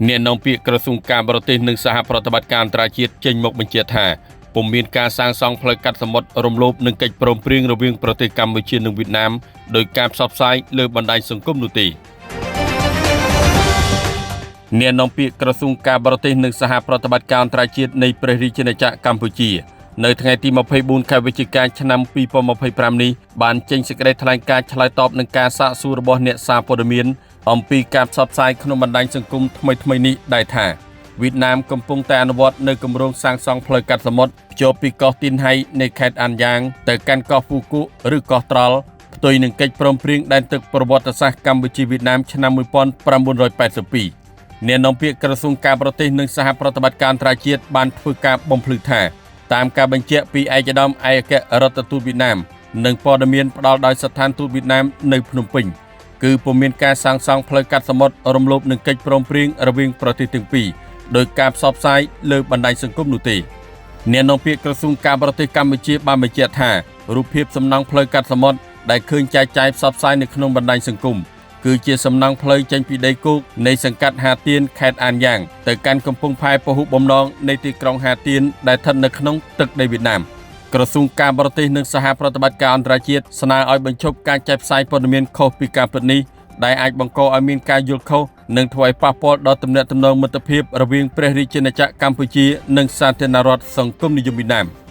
អ្នកនាំពាក្យក្រសួងការបរទេសនិងសហប្រតិបត្តិការអន្តរជាតិចេញមកបញ្ជាក់ថាពុំមានការសាងសង់ផ្លូវកាត់សមុទ្ររំលោភនឹងកិច្ចព្រមព្រៀងរវាងប្រទេសកម្ពុជានិងវៀតណាមដោយការផ្សព្វផ្សាយលើបណ្ដាញសង្គមនោះទេអ្នកនាំពាក្យក្រសួងការបរទេសនិងសហប្រតិបត្តិការអន្តរជាតិនៃព្រះរាជាណាចក្រកម្ពុជានៅថ្ងៃទី24ខែវិច្ឆិកាឆ្នាំ2025នេះបានចេញសេចក្តីថ្លែងការណ៍ឆ្លើយតបនឹងការសាកសួររបស់អ្នកសារព័ត៌មានអំពីការផ្សព្វផ្សាយក្នុងបណ្ដាញសង្គមថ្មីៗនេះដែរថាវៀតណាមកំពុងតែអនុវត្តនៅគម្រោងសាងសង់ផ្លូវកាត់សមុទ្រភ្ជាប់ពីកោះទីនហៃនៃខេត្តអានយ៉ាងទៅកាន់កោះហ្វូកូឬកោះត្រល់ផ្ទុយនឹងកិច្ចព្រមព្រៀងដែនទឹកប្រវត្តិសាស្ត្រកម្ពុជាវៀតណាមឆ្នាំ1982អ្នកនាំពាក្យក្រសួងការបរទេសនិងសហប្រតិបត្តិការអន្តរជាតិបានធ្វើការបំភ្លឺថាតាមការបញ្ជាក់ពីឯកឧត្តមឯកអគ្គរដ្ឋទូតវៀតណាមនិងព័ត៌មានផ្ដល់ដោយស្ថានទូតវៀតណាមនៅភ្នំពេញគឺពុំមានការសាងសង់ផ្លូវកាត់សមុទ្ររំលោភនឹងកិច្ចព្រមព្រៀងរវាងប្រទេសទាំងពីរដោយការផ្សព្វផ្សាយលើបណ្ដាញសង្គមនោះទេអ្នកនាំពាក្យក្រសួងការបរទេសកម្ពុជាបានបញ្ជាក់ថារូបភាពសំណង់ផ្លូវកាត់សមុទ្រដែលឃើញចែកចាយផ្សព្វផ្សាយនៅក្នុងបណ្ដាញសង្គមគឺជាសំណង់ផ្លូវចេញពីដីគោកនៃសង្កាត់ហាទៀនខេត្តអានយ៉ាងទៅកាន់កំពង់ផែពហុបំណងនៃទីក្រុងហាទៀនដែលស្ថិតនៅក្នុងទឹកដីវៀតណាមក្រសួងការបរទេសនិងសហប្រតិបត្តិការអន្តរជាតិស្នើឲ្យបញ្ឈប់ការចែកផ្សាយព័ត៌មានខុសពីការពិតនេះដែលអាចបង្កឲ្យមានការយល់ខុសនិងធ្វើឲ្យប៉ះពាល់ដល់ទំនាក់ទំនងមិត្តភាពរវាងព្រះរាជាណាចក្រកម្ពុជានិងសាធារណរដ្ឋសង្គមនិយមវៀតណាម។